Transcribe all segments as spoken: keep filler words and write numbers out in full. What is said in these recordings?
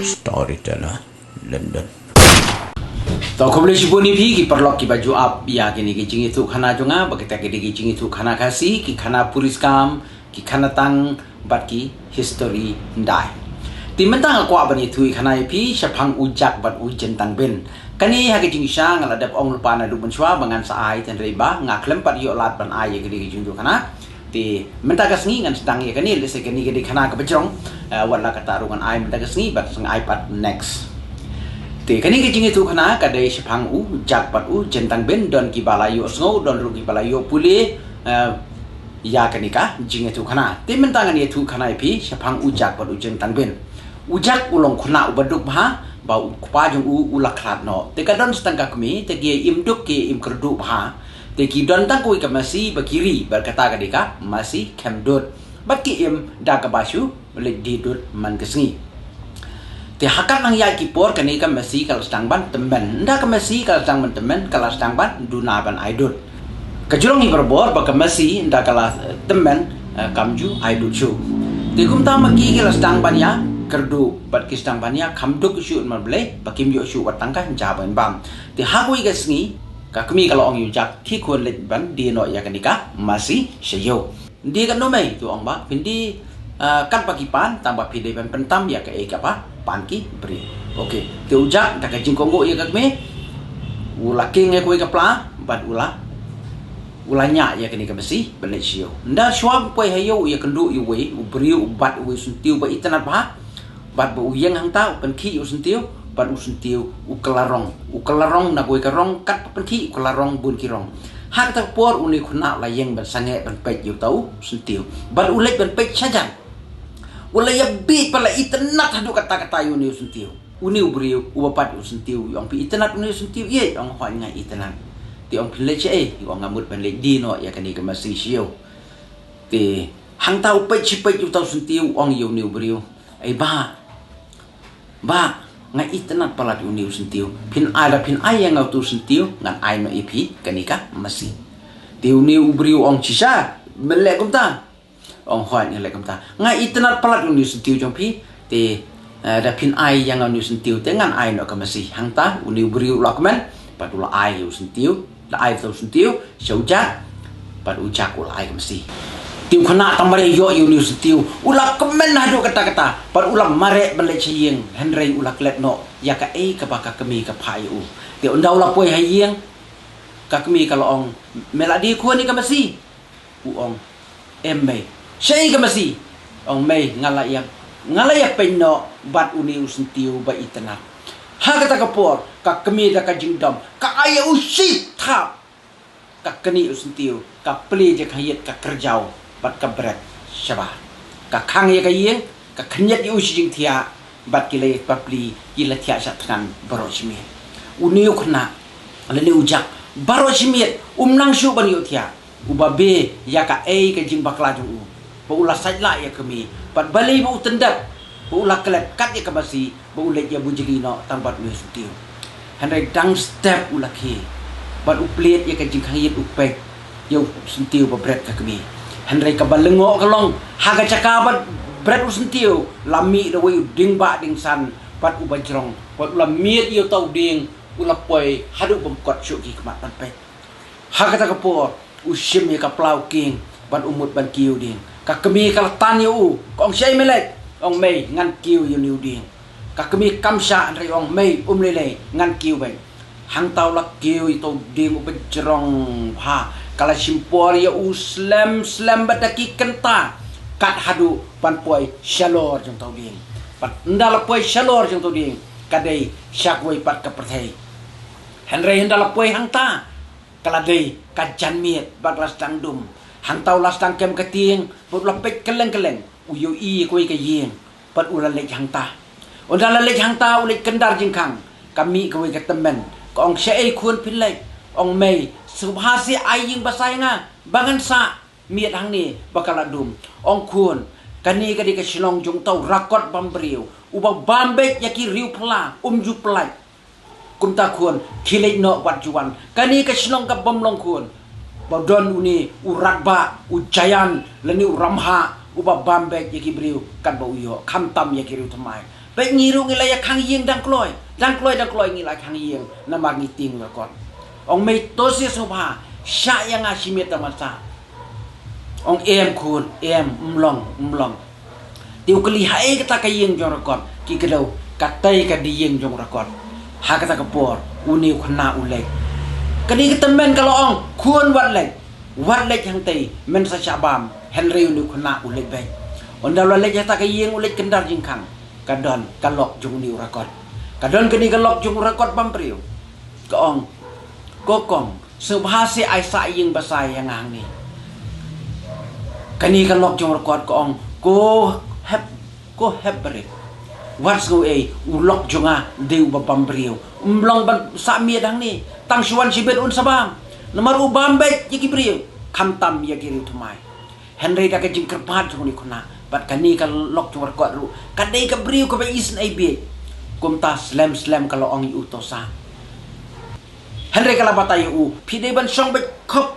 Storyteller London. To, khublei shibun ïa phi ki paralok kiba ju ap ïa kine ki jingïathuhkhana jong nga, ba kita ki dei ki jingïathuhkhana Khasi, ki khana puriskam, ki khana tang, bad ki history ndai. Te mynta nga kwah ban ïathuhkhana ïa phi shaphang u Jack bad u Jyntangbin. Kane ha ka jingshisha nga la dep ong lypa naduh mynshuwa ba ngan sa ai, hynrei ba nga khlem pat ïoh lad ban ai ïa kine ki jingïathuhkhana. Te mynta ka sngi ngan sdang ïa kane, lehse kane ka dei khana kaba jrong, eh, wat la katta ruh ngan ai mynta ka sngi, bad sa ai pat next. Te kane ka jingïathuhkhana ka dei shaphang u Jack bad u Jyntangbin, don kiba la ïohsngew, don ruh kiba la ïoh pule, eh, ïa kane ka jingïathuhkhana. Te mynta ngan ïathuhkhana ïa phi shaphang u Jack bad u Jyntangbin. U Jack u long khynnah uba duk bha, ba u kpa jong u u la khlad noh. Te ka don sa tang ka kmie, te ki im duk ki im kyrduh bha. Te ki don tang kawei ka masi ba ki ri, bad kata ka dei ka masi Khemdud. Bad ki im da kaba shu leit die dud man ka sngi. Te ha katba nang ïaid ki por kane ka masi ka la sdang ban tymmen. Ynda ka masi ka la sdang ban tymmen, ka la sdang ban duna ban ai dud. Ka jrong hi barabor ba ka masi ynda ka la, eh, tymmen, eh, kam ju ai dud shuh. Te kumta ma ki ki la sdang ban ïa kyrduh, bad ki sdang ban ïa kham duk shuh, namar balei ba kim ïoh shuh wat tang ka jingïabam. Te ha kawei ka sngi, ka kmie ka la ong ïa u Jack, khie khun leit ban die noh ïa kane ka masi sha ïew. Ym die katno mei, te u ong ba phin die, ah, katba ki pan, tang ba phi dei ban pyntam ïa kaei kaba pan ki briew. Okay, te u Jack da ka jingkohnguh ïa ka kmie, u la kieng ïa kawei ka pla, bad u la, u la ñiah ïa kane ka masi ban leit sha ïew. Ynda shuwa ban poi ha ïew u ïakynduh ïa uwei u briew, u bat uwei u syntiew ba itynnad bha. Bad ba u ïeng hangta u pynkhih ïa u syntiew, bad u syntiew u kylla rong. U kylla rong na kawei ka rong, katba pynkhih u kylla rong bun ki rong. Ha kata ka por une u khynnah u la ïeng ban sangeh ban peit ïa uta u syntiew. Bad u leit ban peit shajan. U la ïa bieit bad la itynnad haduh katta katta ïa une u syntiew. Une u briew uba bat ïa u syntiew u ong, phi itynnad une u syntiew? Ïeit, u ong, hooid nga itynnad. Te u ong, phin leit shaei? U ong, nga mut ban leit die noh ïa kane ka masi sha ïew. Te hangta u peit shi peit ïa uta u syntiew, u ong ïa une u briew, ei bah, bah, nga itynnad palat ïa une u syntiew. Phin ai, lada phin ai ïa nga uta u syntiew, ngan ai noh ïa phi kane ka masi. Te une u briew u ong, shisha, men leh kumta? U ong, hooid, ngan leh kumta. Nga itynnad palat ïa une u syntiew jong phi. Te, eh, lada phin ai ïa nga une u syntiew, te ngan ai noh ka masi. Hangta une u briew u la kmen bad u la ai ïa u syntiew. La ai uta u syntiew sha u Jack, bad u Jack u la ai ka masi. Te u khynnah tang mareh ïoh ïa une u syntiew, u la kmen haduh katta katta, bad u la mareh ban leit sha ïing, hynrei u la klet noh ïa kaei kaba ka kmie ka phah ïa u. Te ynda u la poi ha ïing, ka kmie ka la ong, me la die khun ïa ka masi? U ong, em mei. Shaei ka masi? Ong, mei, nga la ïa, nga la ïa peit noh bad une u syntiew ba itynnad. Ha kata ka por, ka kmie da ka jingdom ka ai ïa u shi thap. Ka knieh u syntiew ka plie jingkhangïit, ka kyrjaw bad ka bret shabar. Ka khang ïa ka ïing, ka khynñiat ïa u shi jingthiah, bad ki la ïa bapli, ki la thiah shah thngan baroh shi miet. Une u khynnah lane u Jack baroh shi miet um nang shuh ban ïohthiah. U babe ïa kaei ka jingbakla jong u, ba u la sait lah ïa ka kmie, bad balei ba u tyndep, ba u la klet kat ïa ka masi, ba u leit ïa bujli noh tang bad une u syntiew. Hynrei dang step u la khie, bad u plied ïa ka jingkhangïit, u peit ïa u syntiew ba bret ka kmie. Hynrei kaba lyngngoh ka long, ha ka jaka ba bret u syntiew, la mih da uwei u dieng ba dieng san, bad uba jrong, bad u la miet ïa uta u dieng, u la poi haduh bym kot shuh ki khmat ban peit. Ha kata ka por, u shim ïa ka pla u kieng, bad u mut ban kiew dieng. Ka kmie ka la tan ïa u, ka ong, shaei me leit? Ong, mei, ngan kiew ïa une u dieng. Ka kmie kam shah, hynrei ong, mei, um lei lei, ngan kiew beit. Hangta u la kiew ïa uta u dieng uba jrong bha, ka la shim por ïa u slem slem bad da ki kynta, kat haduh ban poi shalor jong uta u dieng. Bad ynda la poi shalor jong uta u dieng, ka dei sha kawei pat ka pyrthei. Hynrei ynda la poi hangta, ka la dei ka janmiet bad ka la sdang dum. Hangta u la sdang kem ka tieng, bad u la peit kylleng kylleng, u ïohi ïa kawei ka ïing, bad u la leit hangta. Ynda la leit hangta, u leit kyndar jingkhang, ka mih kawei ka tymmen, ka ong, shaei khun phin leit? Ong, mei, sngewbha seh ai ïing basa ïa nga ba ngan sah miet hangne ba ka la dum. Ong, khun, kane ka dei ka shnong jong uta u rakot bambriew, uba bam beit ïa ki riew phylla, um ju pyllait. Kumta khun, khie leit noh wat ju wan. Kane ka shnong ka bym long khun, ba don une u ratbah, u giant, lane u ramhah, uba bam beit ïa ki briew katba u ïoh, khamtam ïa ki riew thymmai. Peit ngi ruh ngi la ïa khang ïing dang kloi. Dang kloi, dang kloi ngi la khang ïing. Namar ngi tieng u rakot. Ong mei to sngewbha. Shah ïa nga shi miet tang ban sah. Ong em khun, em, ym long, ym long. Te u kylli haei kata ka ïing jong u rakot. Ki kdew, katei ka dei ïing jong u rakot. Ha kata ka por, une u khynnah u leit. Kane ka tymmen ka la ong, khun wat leit. Wat leit hangtei, men sa shah bam, hynrei une u khynnah u leit beit. Ynda u la leit hangta ka ïing u leit kyndar jingkhang. Ka don ka lok jong une u rakot. Ka don kane ka lok jong u rakot bam briew. Ka ong, ko kong, sngewbha seh ai sah ïing ba sai ïa nga hangne. Kane ka lok jong u rakot ka ong, ko hep Ko hep barit. Wat sngew ei, u lok jong nga dei uba bam briew. Ym long ban sah miet hangne. Tang shu wan shibit un sa bam. Namar u bam beit ïa ki briew. Khamtam ïa ki riew thymmai. Hynrei da ka jingkyrpad jong une u khynnah. Bad kane ka lok jong u rakot ruh. Ka dei ka briew kaba isynei beit. Kumta slem slem ka la ong ïa u to sah. Hynrei ka la batai ïa u. Phi dei ban shong beit khop.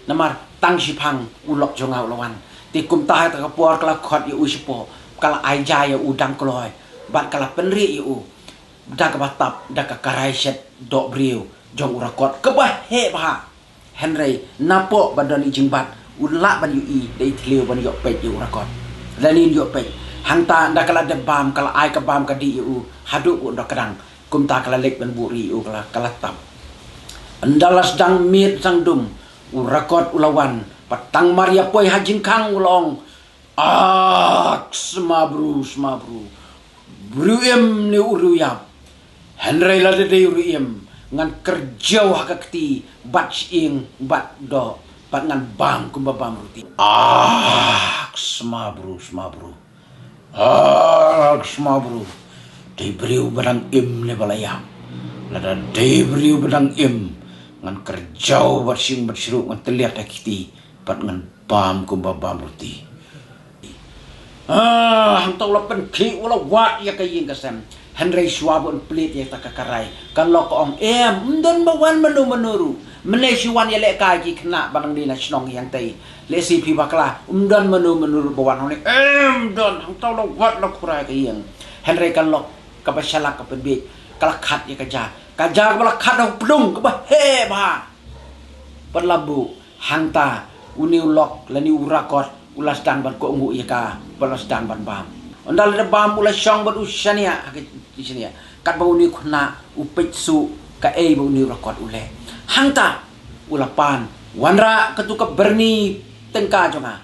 Namar tang shiphang u lok jong nga u la wan. Te kumta ha kata ka por ka la khot ïa u shapoh. Ka la ai ja ïa u dang kloi. Bad ka la pynrieh ïa u. Da kaba tap, da ka karai shet doh briew jong u rakot. Kaba heh bha. Hynrei napoh ba don i jingbat. U lah ban ïohi da i thliew ban ïoh peit ïa u rakot. Lane ïoh peit. Hangta da ka la dep bam, ka la ai ka bam ka dih ïa u. Haduh u dok kdang. Kumta ka la leit ban buh ri u ka la, ka la tap. Ynda la sdang miet sdang dum, u rakot u la wan, pat tang mar ïa poi ha jingkhang u la ong, ak, sma bru, sma bru. Briew im ne u riewïap. Hynrei lada dei u riewïap, ngan kyrjaw ha ka kti, bad shyieng, bad doh, bad ngan bam kumba bam ruti. Ak, sma bru, sma bru. Ah, sma bru. Dei briew ba dang im ne ba la ïap. Lada dei briew ba dang im. Ngan kyrjaw bad shyieng bad shyruk ngan tylliat ha kti. Bad ngan bam kumba bam ruti. Ah, hangta u la pynkhih u la wad ïa ka ïing ka sem. Hynrei shuwa ba un plie ïa kata ka karai. Ka lok ka ong em, ym don ba wan mano mano ruh. Mynne shu wan ïalehkai ki khynnah ba nang dei na shnong ïa hangtei. Lehse phi bakla, ym don mano mano ruh ba wan hangne. Em, ym don, hangta u la wad la khura ka ïing. Hynrei ka lok, kaba shalak ka pynbiej, ka la khat ïa ka ja. Ka ja kaba la khat ha u pdung, kaba heh bha. Pat la buh, hangta, une u lok, lane u rakot, u la sdang ban kohnguh ïa ka, bad la sdang ban bam. Ynda la da bam, u la shong bad u shaniah, ha ka shaniah. Katba une u khynnah, u peit shuh, kaei ba une u rakot u leh. Hangta, u la pan, wanrah, katu ka byrni tyngka jong nga.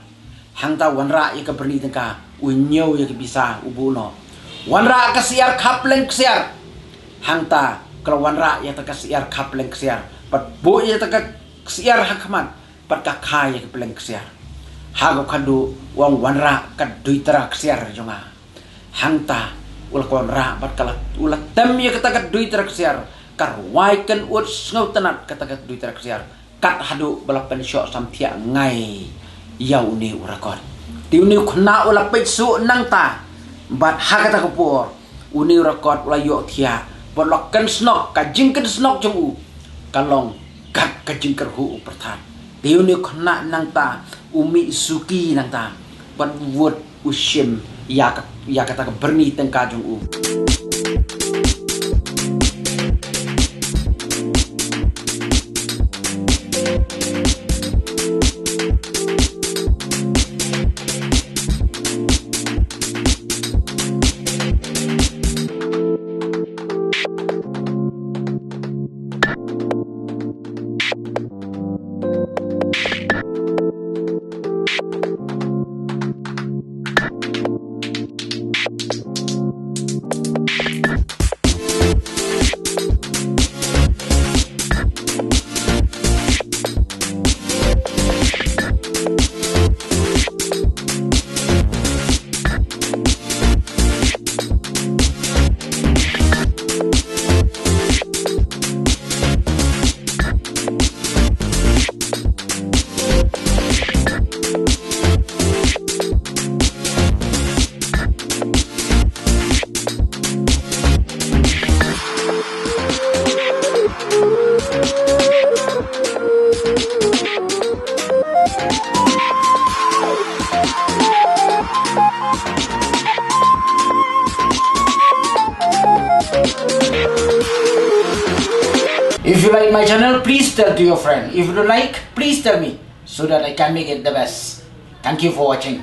Hangta wanrah ïa ka byrni tyngka, u ñiew ïa ka pisa, u buh noh. Wanrah ka syiar khapleng ksiar. Hangta, ka la wanrah ïa kata ka syiar khapleng ksiar. Pat buh ïa kata ka syiar ha khmat, pat ka kha ïa ka pleng ksiar. Ha ka khadduh, u ong wanrah ka duitara ksiar jong nga. Hangta, u la wanrah, bad ka la, u la tem ïa kata ka duitara ksiar. Ka rwai kynut sngewtynnat kata ka duitara ksiar. Kat haduh ba la pynshoh samthiah ngai ïa une u rakot. Te une u khynnah u la peit shuh nangta. Bad ha kata ka por. Une u rakot u la ïohthiah. Bad la kynsnok ka jingkynsnok jong u. Ka long kat ka jingkyrhuh u pyrthat. Te une u khynnah nangta. U mih suki nangta. Bad u wut u shim ïa ka, ïa kata ka byrni tyngka jong u. If you like my channel, please tell to your friend. If you don't like, please tell me so that I can make it the best. Thank you for watching.